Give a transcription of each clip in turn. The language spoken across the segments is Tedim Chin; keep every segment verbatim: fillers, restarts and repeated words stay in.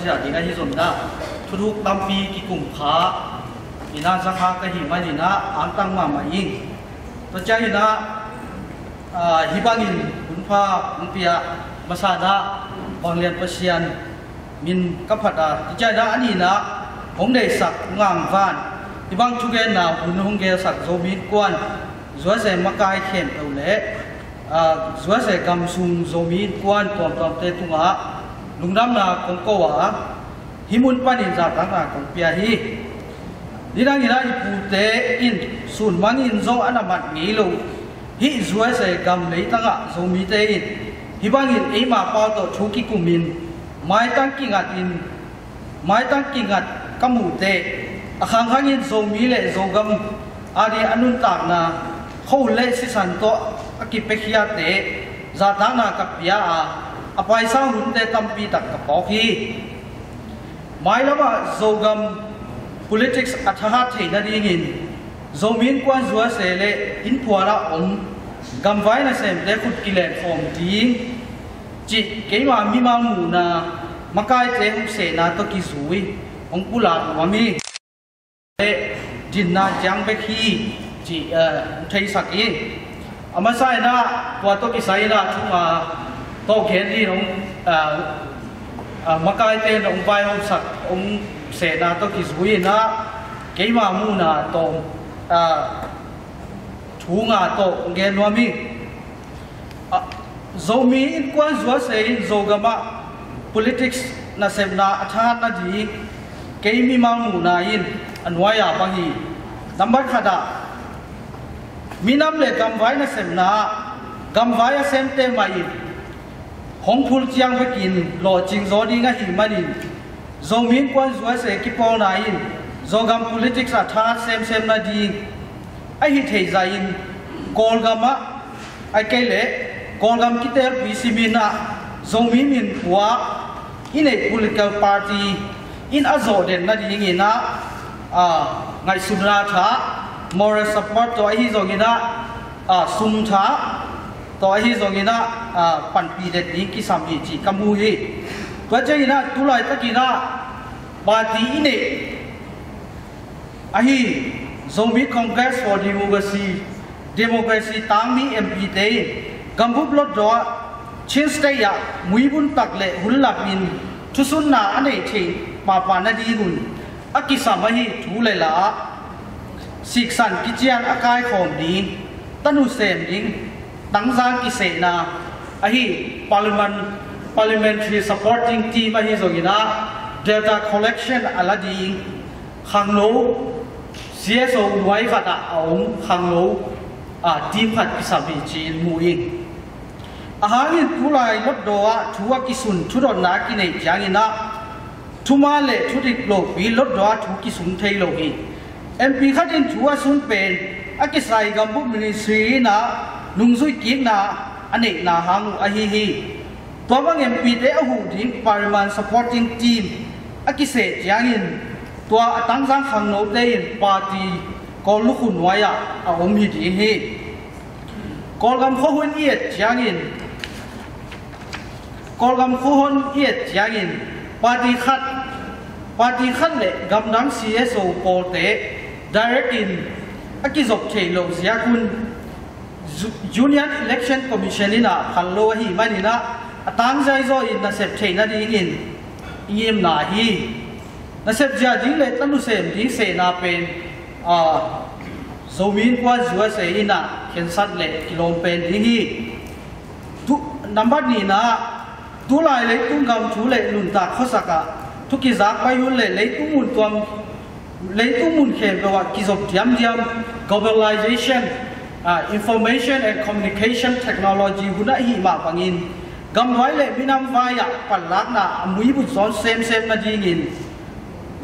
Tua ding ahi zongin ah, thuthuk tampi kikum kha in ah, za kha ka hih manin ah, angtang mahmah ing. Tua ciangin ah, ah, hih bangin hunpha hong pia masa in ah, Vanglian Pasian min ka phat a, tua ciangin ah a nihna hong deihsak Ngangvan, hih bang thugenna hun hong gelsak Zomi Innkuan USA makai khempeuh le, ah, USA gam sung Zomi innkuan tuamtuamte tungah lungdamna kong ko a, hih mun panin zahtakna kong pia hi. Nidangin ah i pute in sun mangin zong a na mat ngei lo hih USA gam leitangah Zomite in hih bangin eima pau tawh thu kikumin maitang kingatin, maitang kingat ka muh teh, a khangkhangin Zomi le Zogam a ding a nuntakna, khuahun le sisan tawh a kipiakhiate zahtakna ka pia a, a paisa hunte tampi tak ka phawk hi. Mailamah Zogam politics a thahat theih nadingin Zomi Innkuan USA le innphuanah om gamvai nasemte khut kilenkhawm ding cih keima mimal muhna, makaite hong sehna tawh kizui hong pulak nuam hi. Le dinna ciang bek hi cih, eh, hong theisak hi. A masa in ah tua tawh kisai in ah thu nga tawh gen ding hong, eh, eh, makaite in hong vaihawmsak, hong sehna tawh kizui in ah keima muhna tawh, eh, thu nga tawh hong gen nuam hi. Ah, Zomi Innkuan USA in Zogamah politics nasepna a thahat nading kei mimal muhna in a nuai-a bang hi. Nambat khatah, minam le gamvai nasepna ah gamvai a semte mah in hong phul ciang bekin lawhcing zaw ding ahih manin Zomi Innkuan USA kipawlna in Zogam politics a thahat semsem nading ahi theih zahin Kawlgamah, ahih kei leh Kawlgam kitelpui simin ah Zomi min pua i neih political party in a zawh den nadingin ah, ah, ngaihsutna thah, moral support tawh ahi zongin ah, ah, sum thah tawh ahi zongin ah, ah, panpih den ding kisam hi cih ka mu hi. Tua ciangin ah tulaitak in ah party i neih ahi Zomi Congress for Democracy, Democracy tangmi M P te in gambup lotdaw ah Chin State ah muibun tak le hun lamin thusunna a neih theih pahpah nadingun a kisam ahi thu le la ah siksan kician a kaikhawm ding, tanu sem ding, tangzang kisehna ahi Parliament, Parliamentary Supporting Team ahi zongin ah data collection a la ding khangno, C S O nuai khatah a om khangno, ah, team khat kisam hi ci-in mu ing. Ahang in tulai lotdaw ah thu a kisun, thudotna a kineih ciangin ah thuman le thudik lopi lotdaw ah thu kisung thei lo hi. M P khat in thu a sun pen a kisai gambup ministry in ah nungzui kikna a neihna hang uh ahi hi. Tua bang M P te a huh ding Parliament Supporting Team a kiseh ciangin tua a tangzang khangnote in party Kawl lukhu nuai-ah a om hi ding hi. Kawlgam khuahun i et ciangin, Kawlgam khuahun i et ciangin party khat, party khat le gamdang C S O pawlte direct in a kizop theih loh ziakun Union Election Commission in ah phal lo ahih manin ah a tangzai zaw in nasep theih nadingin i ngimna hi. Nasep zia ding le tanu sem ding sehna pen, ah, Zomi Innkuan USA in ah khensat le kilawm pen ding hi. Tu, nambat nihna ah, tulai leitung gam thu le nuntak khuasak ah thu kizak pai hun le leitung mun tuam, leitung mun khempeuh ah kizop diamdiam globalization, ah, information and communication technology hun ahih mah bangin gamvai le minam vai-ah panlakna a muibut zawn semsem nadingin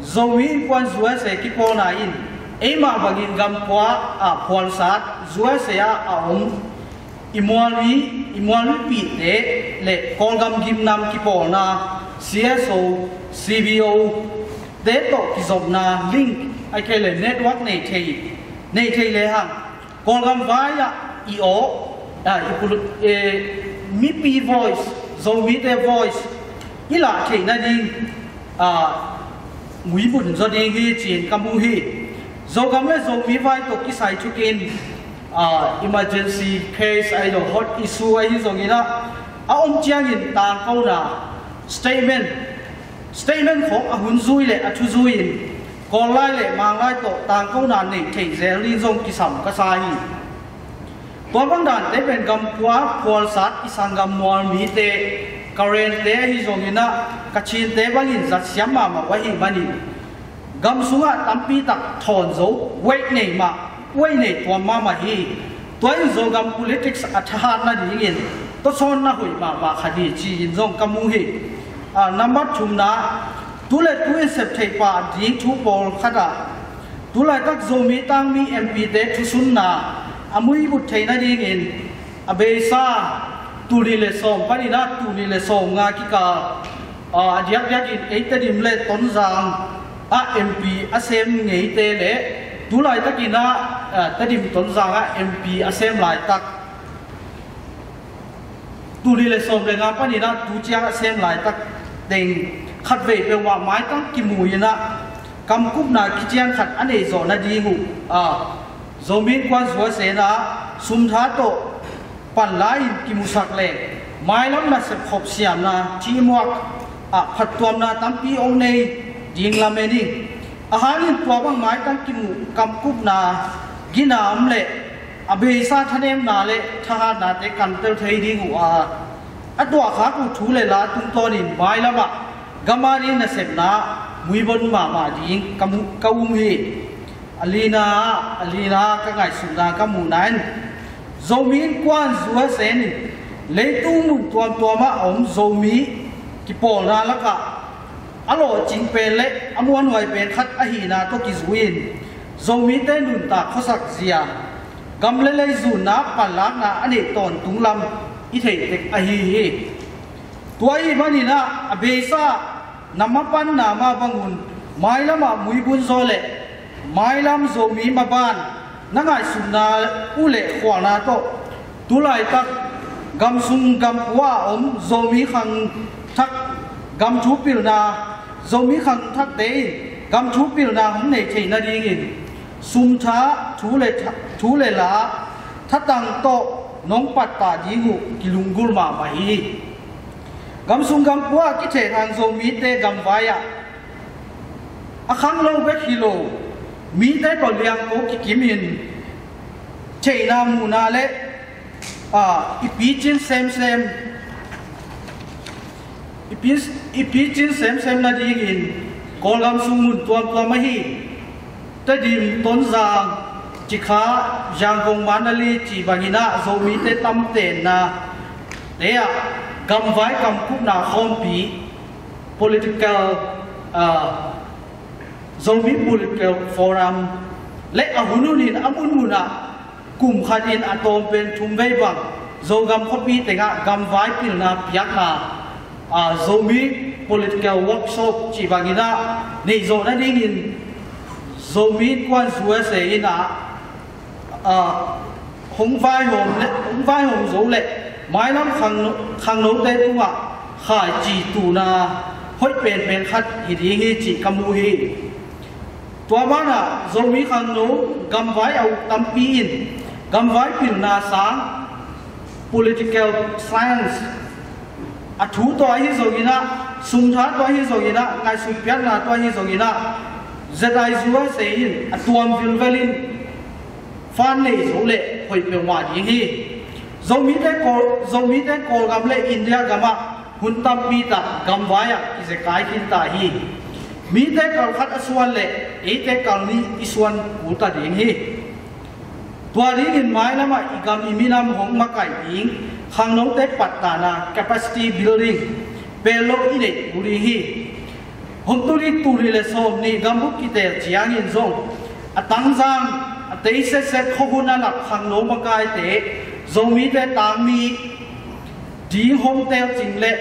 Zomi Innkuan USA kipawlna in eimah bangin gampua, ah, phualsat USA ah a om i mualmi, i mualmipihte le Kawlgam gimnam kipawlna C S O, C B O te tawh kizopna link ahih kei le network nei thei, nei thei lehang Kawlgam vai-ah i aw, ah, i pul-, eh, mipi voice, Zomite voice i lah theih nading ah, muibun zaw ding hi ci-in ka mu hi. Zogam le Zomi vai tawh kisai thukin, ah, emergency case ahi lo, hot issue ahi zongin ah, a om ciangin tangkona statement, statement khawng a hun zui le a thu zui-in Kawllai le Manglai tawh tangkona neih theih zel ding zong kisam ka sa hi. Tua bang dante pen gam pua phualsat i sanggam mual mite, Karente ahi zongin ah, Kachinte bangin zatsiam mahmah uh ahih manin gam sungah tampi tak thawn zo, weight nei mah, weight nei tuam mahmah hi. Tua in Zogam politics a thahat nadingin tawsawn na hoih mahmah khat hi ci-in zong ka mu hi. Ah, nambat thumna, tu le tu in sep theih pah ding thu pawlkhat ah, tu laitak Zomi tangmi M P te thusunna a muibut theih nadingin a beisa tul nih le sawm panin ah tul nih le sawm nga kikal, ah, a diakdiakin ei Tedim le Tonzang ah M P a sem ngeite le tu laitakin ah, ah, Tedim Tonzang ah M P a sem laitak, tul nih le sawm le nga panin ah tu ciang a sem laitak teng khatvei peuhmah maitang kimu in ah, kamkupna kician khat a neih zawh nading uh, ah, Zomi Innkuan Zu Ase in ah sumtha tawh panla-in kimusak le mailam nasep khop siamna, teamwork ah phattuamna tampi hong nei ding lamen hi. Ahang in tua bang maitang kimu kamkupna, ginam le a beisa thanemna le thahatnate kantel thei ding uh a, a tuahkhak uh thu le la tungtawnin mailamah gam ading nasepna muibun mahmah ding ka mu, ka um hi. A lina ah, a lina ah ka ngaihsutna ka muhna in, Zomi Innkuan Zu Ase in leitung mun tuamtuam ah a om Zomi kipawlna lakah a lawhcing pen le a muanhuai pen khat ahihna tawh kizui-in Zomite nuntak khuasak zia, gam le lei zunna panlakna a neih tawntung lam i theih tek ahi hi. Tua ahih manin ah a beisa na mapanna mah bangun mailamah muibun zaw le mailam Zomi maban na ngaihsutna uh le khualna tawh tu laitak gam sung gam pua a om Zomi khangthak gam thu pilna, Zomi khangthakte in gam thu pilna hong nei theih nadingin sumtha, thu le tha, thu le la thatang tawh nong pattah ding uh kilunggulh mahmah hi. Gam sung gam pua ah kithehthang Zomite gamvai ah a khanglo bek hi lo, mite tawh liangko kikimin theihna muhna le, ah, i picin semsem, i pi, i picin semsem nadingin Kawlgam sung mun tuamtuam ahi Tedim, Tonzang, Cikha, Yangon, Mandalay cih bangin ah Zomite tam tenna te ah gamvai kamkupna khawmpi, political, ah, Zomi Political Forum le a hun hunin a munmun ah kum khatin a tawm pen thum vei bang Zogam khuapi tengah gamvai pilna piakna, ah, Zomi Political Workshop cih bangin ah neih zawh nadingin Zomi Innkuan Zu Ase in ah, ah, hong vaihawm le, hong vaihawm zo le mailam khangno, khangnote tungah khaici tuhna hoih penpen khat hi ding hi cih ka mu hi. Tua banah Zomi khangno gamvai a uk tampi in gamvai pilna sang, political science, a thu tawh ahi zongin ah, sumtha tawh ahi zongin ah, ngaihsut piakna tawh ahi zongin ah, Z I Zu Ase in a tuam vilvelin fan nei zo le hoih peuhmah ding hi. Zomite Kawl, Zomite Kawlgam le India gamah hun tampi tak gamvai ah kizekai khinta hi. Mite kal khat a suan le eite kal nih i suan kulta ding hi. Tua dingin mailamah i gam i minam hong makaih ding khangnote pattahna, capacity building, pello i neih kul ding hi. Hong tul i tul nih le sawm nih gambup kiteel ciangin zong a tangzang, a tei setset khuahun a lak khangno makaite, Zomite tangmi ding hong teelcing le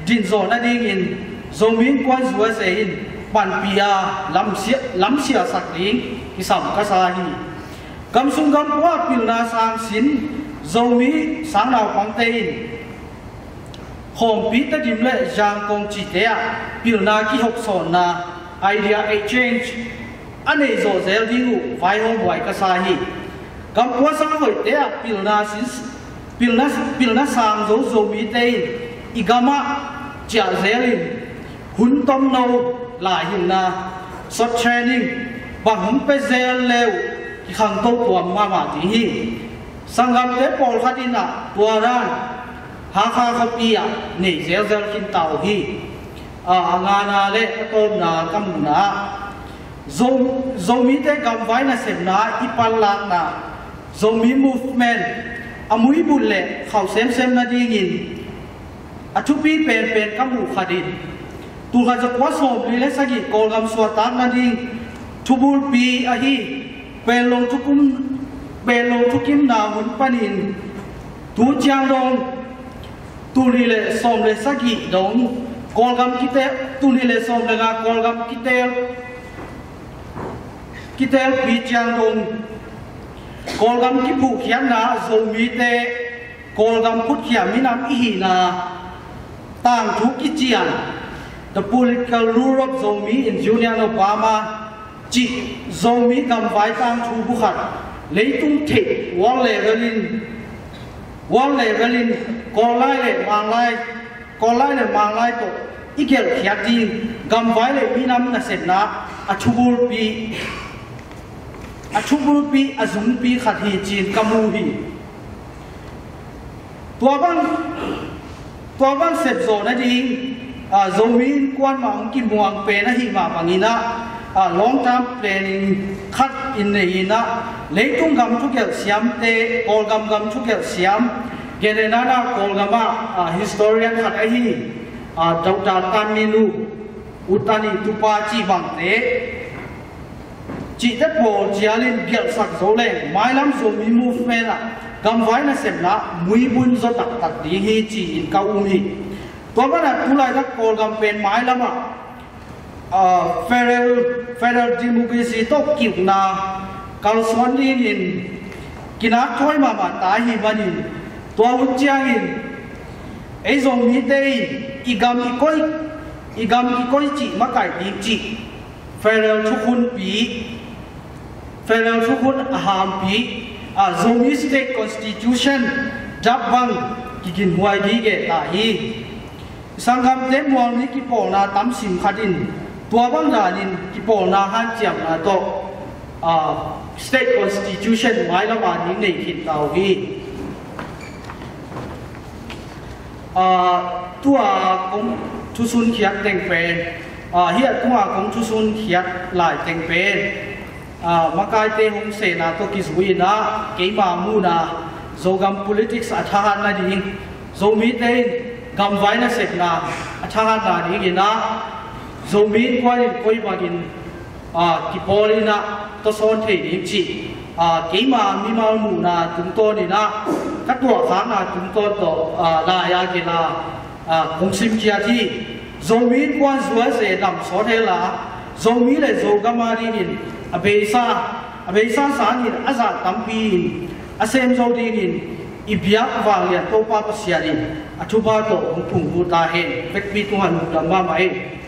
dinzawh nadingin Zomi Innkuan Zu Ase in panpih a lamsia, lamsiasak ding kisam ka sa hi. Gam sung gam pua pilna sang sin Zomi sang naupangte in khawmpi Tedim le Zangkong cihte ah pilna kihawksawnna, idea exchange a neih zawh zel ding uh vaihawm huai ka sa hi. Gam puasa hoihte ah pilna sin, pilna, pilna sang zo Zomite in i gamah ciah zelin hun tomno, laihilhna, short training bang hong pia zel le uh kikhangto tuam mahmah ding hi. Sanggamte pawlkhat in ah tua dan Hakha khuapi ah nei zelzel khin ta uh hi. A, a ngana le a tawpna ka muhna ah Zo, Zomite gamvai nasepna i panlakna, Zomi Movement a muibun le khauh semsem nadingin a thupi penpen ka muh khat in, tulkhat zakua sawmli le sagih Kawlgam suahtak nading thubulpi ahi Panglong thukum, Panglong thukimna hun panin tu ciang dong, tulnih le sawm le sagih dong Kawlgam kitel, tulnih le sawm le nga Kawlgam kitel, kitelpi ciang dong Kawlgam kiphuhkhiatna Zomite Kawlgam phutkhia minam i hihna tangthu kician, The Political Rule of Zomi in Union of Burma cih Zomi gamvai tangthu bukhat leitung theih world level in, world level in Kawllai le Manglai, Kawllai le Manglai tawh i gelhkhiat ding gamvai le minam nasepna a thubulpi, a thubulpi, a zungpi khat hi ci-in ka mu hi. Tua bang, tua bang sepzawh nading, a, Zomi Innkuan mah hong kimuang pen ahih mah bangin ah, a, long term planning khat in nei in ah, leitung gam thugelh siamte, Kawlgam gam thugelh siam, Grenada Kawlgam ah, a, historian khat ahi, a, Doctor Tan Min U, U Tan i tupa cih bangte, cihte pawl cialin gelhsak zo leng mailam Zomi Movement ah gamvai nasepna muibun zaw taktak ding hi ci-in ka um hi. Tua banah tulaitak Kawlgam pen mailam ah, ah, federal, federal democracy tawh kiukna kalsuan dingin kinak thawi mahmah ta ahih manin tua hun ciangin ei Zomite in i gam i koi, i gam i koi cih makaih ding cih federal thukhunpi, federal thukhun a hampi, a, Zomi State Constitution dap bang kiginhuai gige ta hi. Sanggamte mualni kipawlna tamsim khat in tua bang danin kipawlna hanciamna tawh, a, State Constitution mailam a ding nei khin ta uh hi. A, tua kong thusunkhiat teng pen, a, hih a tua kong thusunkhiat lai teng pen, a, makaite hong sehna tawh kizui in ah keima muhna Zogam politics a thahat nading, Zomite in gamvai nasepna a thahat nadingin ah Zomi Innkuan in koi bangin, a, kipawl in ah tawsawn thei ding cih, a, keima mimal muhna tungtawn in ah ka tuahkhakna tungtawn tawh, a, lai-a gelh a, a, kong simkhiat hi. Zomi Innkuan zuaze dam sawt hen la, Zomi le Zogam a dingin a beisa, a beisa sangin a zah tampi in a sem zo dingin i biak vanglian Topa Pasian in a thupha tawh hong phunghu ta hen. Vekpi tungah lungdam mahmah hi.